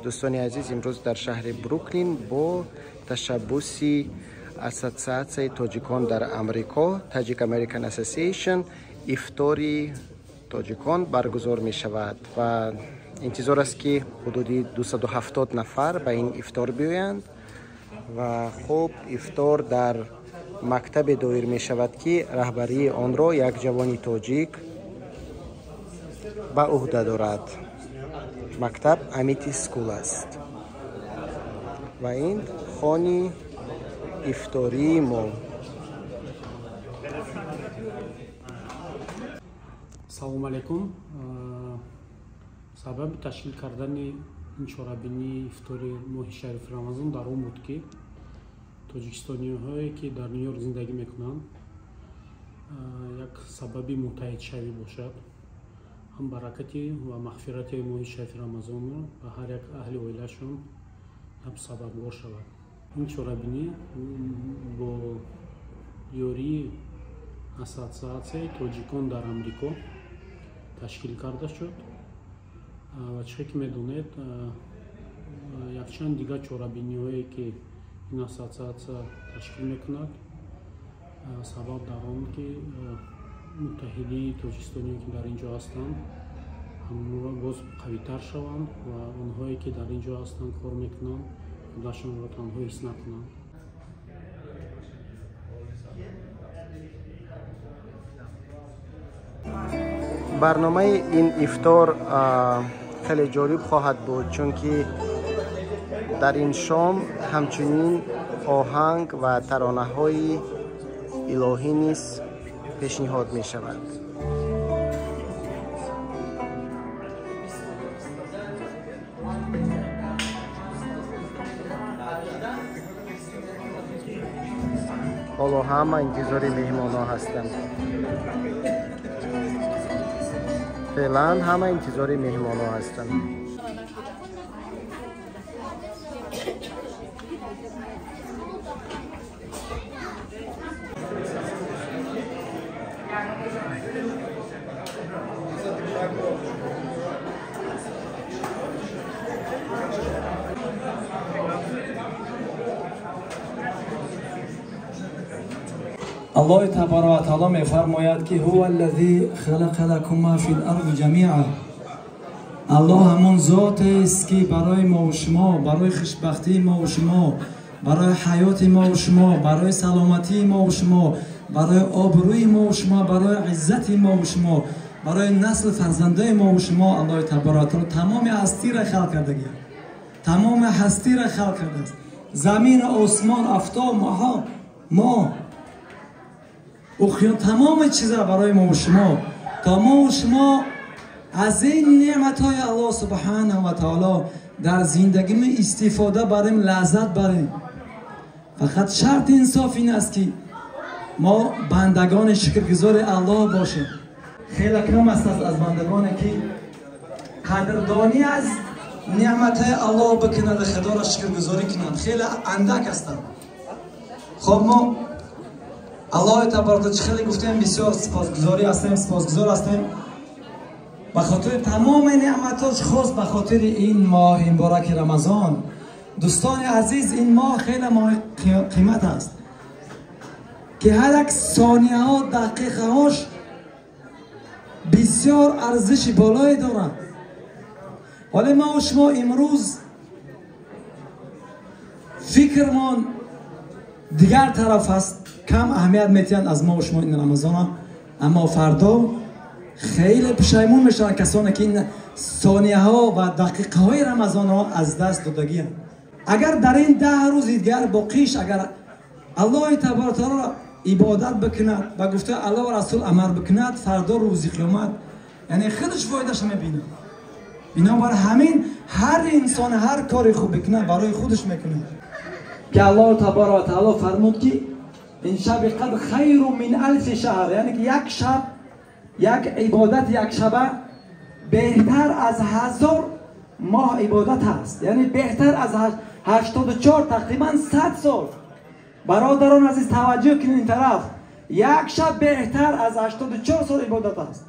Дӯстони азиз, имрӯз дар шаҳри Бруклин бо ташаббуси Ассотсиатсияи тоҷикон дар Амрико, Tajik American Association, ифтори тоҷикон баргузор мешавад ва интизор аст, ки ҳудуди 270 нафар ба ин ифтор биёянд. Ва хуб, ифтор дар мактабе доир мешавад, ки раҳбарии онро як ҷавони тоҷик ба ӯҳда дорад. Мактаб Amity School аст ва ин хони ифтории мо. Салому алайкум. Сабаби ташкил кардани ин чорабинии ифтори моҳи шарифи Рамазон дар он буд, ки тоҷикистониҳое, ки дар Ню-Йорк зиндагӣ мекунанд, як сабаби муттаҳидшавӣ бошад, ҳам баракати ва мағфирати моҳи шарифи Рамазонро ба ҳар як аҳли оилашон ҳам сабабгор шавад. Ин чорабинӣ бо ёрии Ассотсиатсияи тоҷикон дар Амрико ташкил карда шуд ва чӣ ки медонед, якчанд дигар чорабиниҳое, ки ин ассотсиатсия ташкил мекунад, сабаб дар он, ки муттаҳидии тоҷикистониё, ки дар ин ҷо ҳастанд, ҳамонро боз қавитар шаванд ва онҳое, ки дар ин ҷо ҳастанд, кор мекунанд, худашонро танҳо ҳис накунанд. Барномаи ин ифтор хеле ҷолиб хоҳад буд, чунки дар ин шом ҳамчунин оҳанг ва таронаҳои илоҳӣ низ пешниҳод мешавад. Ҳоло ҳама интизори меҳмонҳо ҳастанд. Феълан ҳама интизори меҳмонҳо ҳастанд. Аллоҳи табарaka ва таоло мефармояд, ки ҳува аллази халақа лакум ма фил арзи ҷамиа. Аллоҳ ҳамон зотест, ки барои мову шумо, барои хушбахтии мову шумо, барои ҳаёти мову шумо, барои саломатии мову шумо, барои обрӯи мову шумо, барои иззати мову шумо, барои насли фарзандаи мову шумо Аллоҳи табарaka ва таоло тамоми ҳастиро халқ кардагист, тамоми ҳастиро халқ кардааст. Замин, осмон, афтоб, моҳо, моҳ, тамоми чиза барои мо шумо, то мо шумо аз ин неъматҳои Аллоҳ субҳанаҳу ва таоло дар зиндагимон истифода барем, лаззат барем. Фақат шарти инсоф ин аст, ки мо бандагони шукргузори Аллоҳ бошем. Хеле кам аст аз бандагоне, ки қадрдонӣ аз неъматҳои Аллоҳ бикунанд, худоро шукргузорӣ кунанд. Хеле андак ҳастанд. Хоб, мо Аллоҳи табарaka чӣ хеле гуфтем, бисёр сипосгузорӣ ҳастем, сипосгузор ҳастем ба хотири тамоми неъматҳош, хос ба хотири ин моҳи мубораки Рамазон. Дӯстони азиз, ин моҳ хеле моҳи қимат аст, ки ҳар як сонияҳо, дақиқаҳош бисёр арзиши болое дорад. Ҳоле мо шумо имрӯз фикрмон дигар тараф аст, кам аҳамият метиҳанд аз мо шумо ин Рамазона, аммо фардо хеле пушаймон мешаванд касоне, ки ин сонияҳо ва дақиқаҳои Рамазонро аз даст додагианд. Агар дар ин 10 рӯзи дигар боқиш, агар Аллоҳи табарaka таолоро ибодат бикунад, ба гуфтаи Аллоҳ ва Расул амал бикунад, фардо рӯзи қиёмат яъне худаш фоидаша мебинад. Бинобар ҳамин ҳар инсон ҳар кори хуб бикунад, барои худаш мекунад. Ки Аллоҳ табарaka ва таоло фармуд, ки ин шаби қадр хайру мин алфи шаҳр, яъне ки як шаб, як ибодат як шаба беҳтар аз 1000 моҳ ибодат аст, яъне беҳтар аз 84, тақрибан 100 сол. Бародарон азиз, таваҷҷӯҳ кунед ин тараф, як шаб беҳтар аз 84 сол ибодат аст,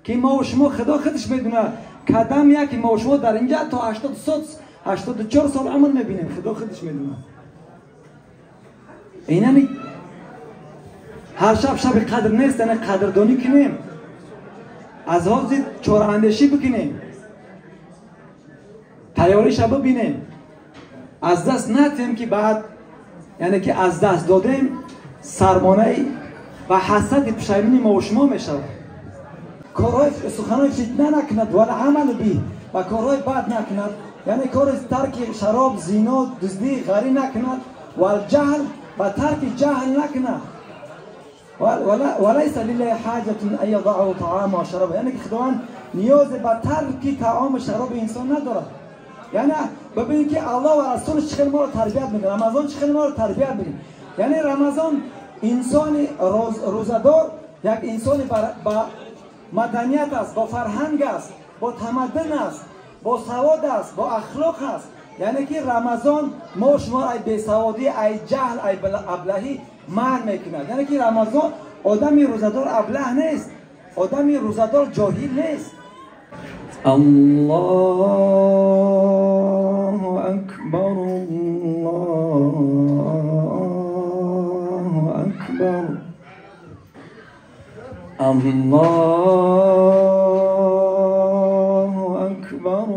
ки мо шумо Худо худаш медонад. Кадам яки мо шумо дар инҷа то 84 сол умр мебинем, Худо худаш медонад. Инами ҳар шаб шаби қадр нест, яъне қадрдонӣ кунем, аз ҳозир чораандешӣ бикунем, тайёриша бибинем, аз даст натем ки баъд, яъне ки аз даст додем сармонаи ва ҳасрати пушаймони мо шумо мешавад. Корҳои суханои фитна накунад, вала амал би, ва корҳои бад накунад, яъне кори тарки шароб, зино, дуздӣ, ғарӣ накунад, валҷаҳл ва тарки ҷаҳл накунад. وليس لله حاجة أن يضعه طعامه وشرابه، یعنی که خداوند نیاز به ترک طعام و شراب انسان ندارد. یعنی ببینید که الله و رسولش چه خیلی ما رو تربیت میکنه، رمضان چه خیلی ما رو تربیت میکنه. یعنی رمضان انسان روزه‌دار یک انسان با مدنیت است، با فرهنگ است، با تمدن است، با سواد است، با اخلاق است. یعنی که رمضان ما شما ای بیسوادی، ای جهل، ای ابلهی منع میکند. یعنی که رمضان آدمی روزه‌دار ابله نیست، آدمی روزه‌دار جاهل نیست. الله اکبر، الله اکبر، الله اکبر،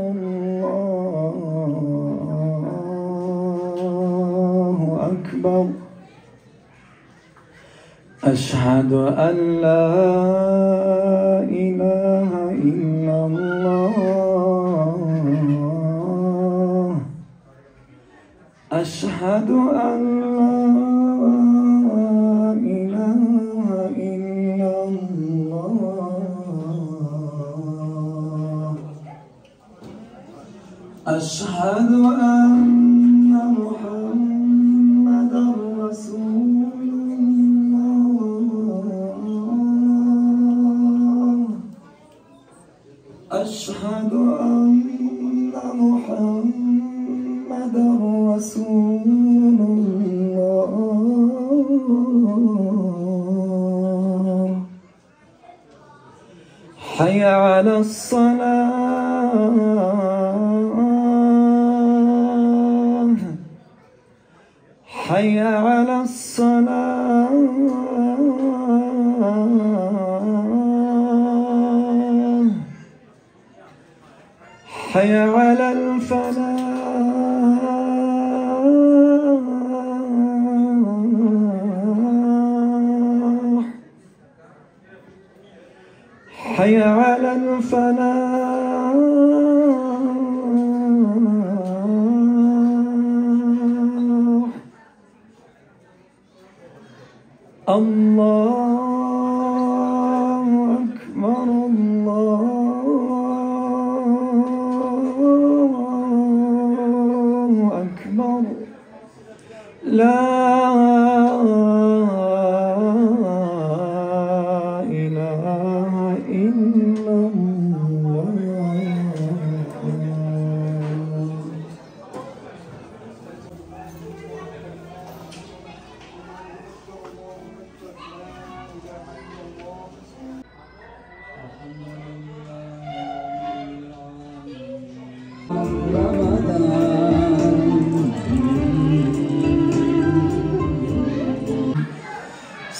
الله اکبر. أشهد أن لا إله إلا الله، أشهد أن لا إله إلا الله، أشهد أن محمدا رسول أشهد أن محمدا رسول الله. حي على الصلاة، حي على الصلاة، حي على الفلاح، حي على الفلاح. الله أكبر، الله أكبر، لا إله إلا الله.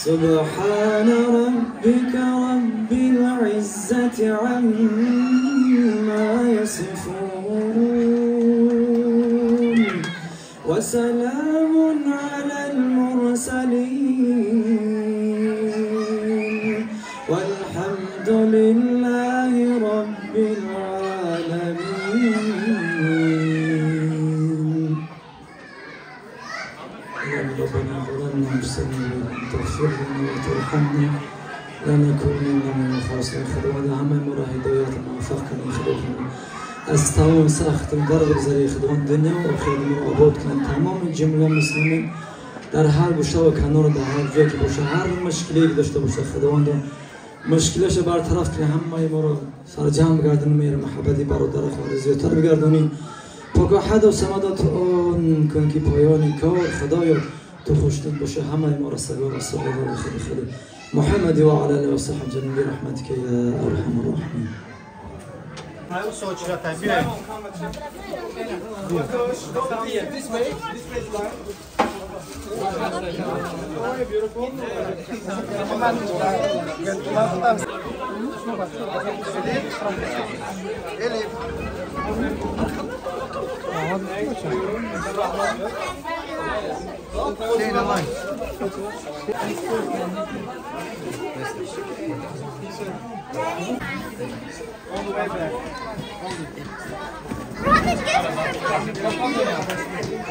سبحان ربك رب العزة عما يصفون، وسلام على المرسلين، والحمد لله رب العالمين. ربنا ظلمنا أنفسنا تغفر لنا وترحمنا لنكونن من الخاسرين. خداوند همه ما را هدایت موفق کنه. خداوند از تمام سخت در بگذاری، خداوند دنیا و آخرت ما را آباد کنه. تمام جمله مسلمین در هر گوشه و کنار، در هر جایی که باشه، هر مشکلی که داشته باشه، خداوند مشکلش برطرف کنه. همه ما را سرجمع بگردونه، مهر محبتی برادر خواهر زیادتر بگردونی. پاک احد و صمد آن کن که پایان کار خدایا تو خوشنود باشه. همه ما رستگار و سعادت خود خود محمد و علی آله و صحبه جمیع برحمتک یا ارحم الراحمین. All the way back.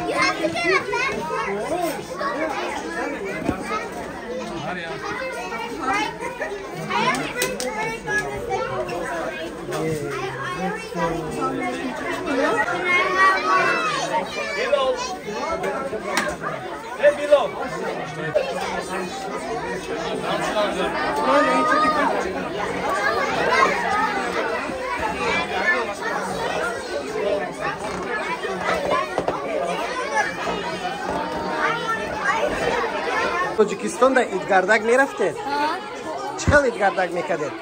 You have to get up back first. I have to break on the second one. I already got it. Can I have one? Hey, below. Тоҷикистон да идгардак мерафтед? Чӣ хел идгардак мекардед?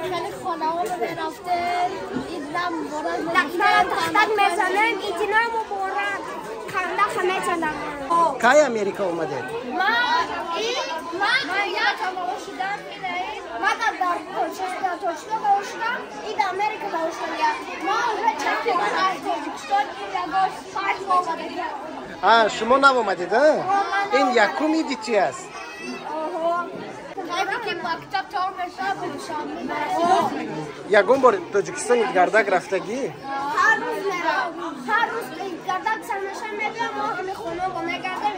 Хеле хонаҳо мерафтем, идна муборак тахтак мезанем, идина муборак, кандаха мезанам. Кай Америка омадед? Ман як шудам, ман дар Тоҷикистон ба шудам, ид Америка ба шудам. Ман уже чанд бор аз Тоҷикистон ин ягон 5 моҳ омадагиам. Шумо нав омадед, а? Ин якум иди чи аст? Ягон бор Тоҷикистон идгардак рафтагӣ? Ҳар рӯз меравам. Ҳар рӯз идгардак сар мешавам, мебиям, мо ҳами хона мегардем,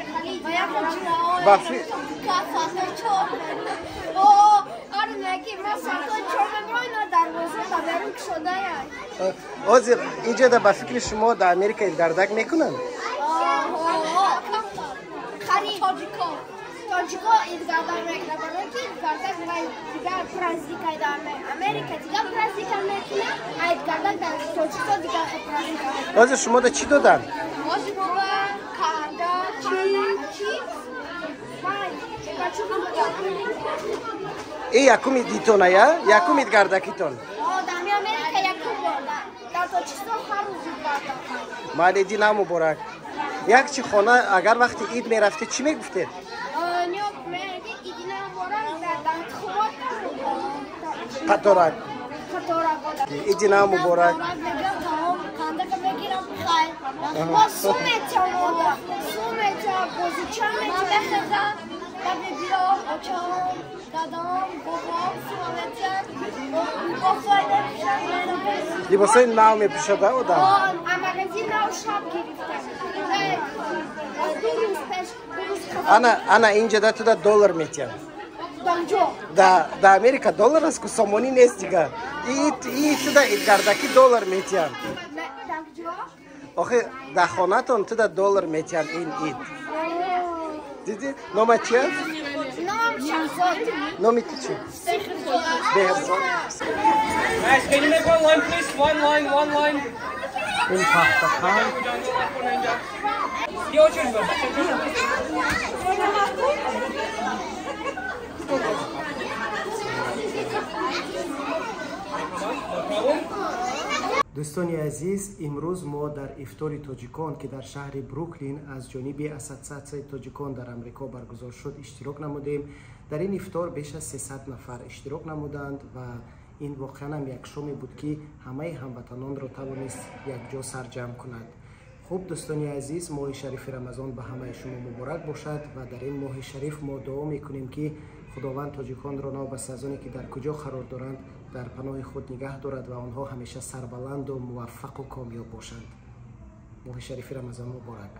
ҳозир инҷода ба фикри шумо дар Америка идгардак мекунанд? Тоҷико идгардак мекунад, барои ки идгардак дигар праздника дар Америка дигар праздника мекунад, а идгардак дар Тоҷикистон дигар праздника мекунад. Ҳозир шумо да чӣ доданд? Ҳозир мо ба канда, чи, ин якум идитон ая? Якум идгардакитон? Дар Америка якум бор, дар Тоҷикистон ҳар рӯз идгардак. Майли, иди нав муборак. Як чи хона агар вақти ид мерафтед чӣ мегуфтед? Қаторак. Иди нав муборак. Либосои нав мепӯшад одам? Ана инҷа туда доллар метиҳам. Да Америка доллар аст ку, сомонӣ нест дигар. И туда идгардаки доллар метиҳам. Охи дар хонатон туда доллар метиҳам ин ид. Диди? Нома чи аст? Номи ту чи? Беҳзод. Guys, can you make one line, please? One line, one line. Ин пахтахан. Дӯстони азиз, имрӯз мо дар ифтори тоҷикон, ки дар шаҳри Бруклин аз ҷониби Ассотсиатсияи тоҷикон дар Амрико баргузор шуд, иштирок намудем. Дар ин ифтор беш аз 300 нафар иштирок намуданд ва ин воқеан ҳам як шоме буд, ки ҳамаи ҳамватанонро тавонист якҷо сарҷамъ кунад. Хуб, дӯстони азиз, моҳи шарифи Рамазон ба ҳамаи шумо муборак бошад ва дар ин моҳи шариф мо дуо мекунем, ки худованд тоҷиконро новобаста аз оне ки дар куҷо қарор доранд, дар паноҳи худ нигаҳ дорад ва онҳо ҳамеша сарбаланду муваффақу комёб бошанд. Моҳи шарифи Рамазон муборак.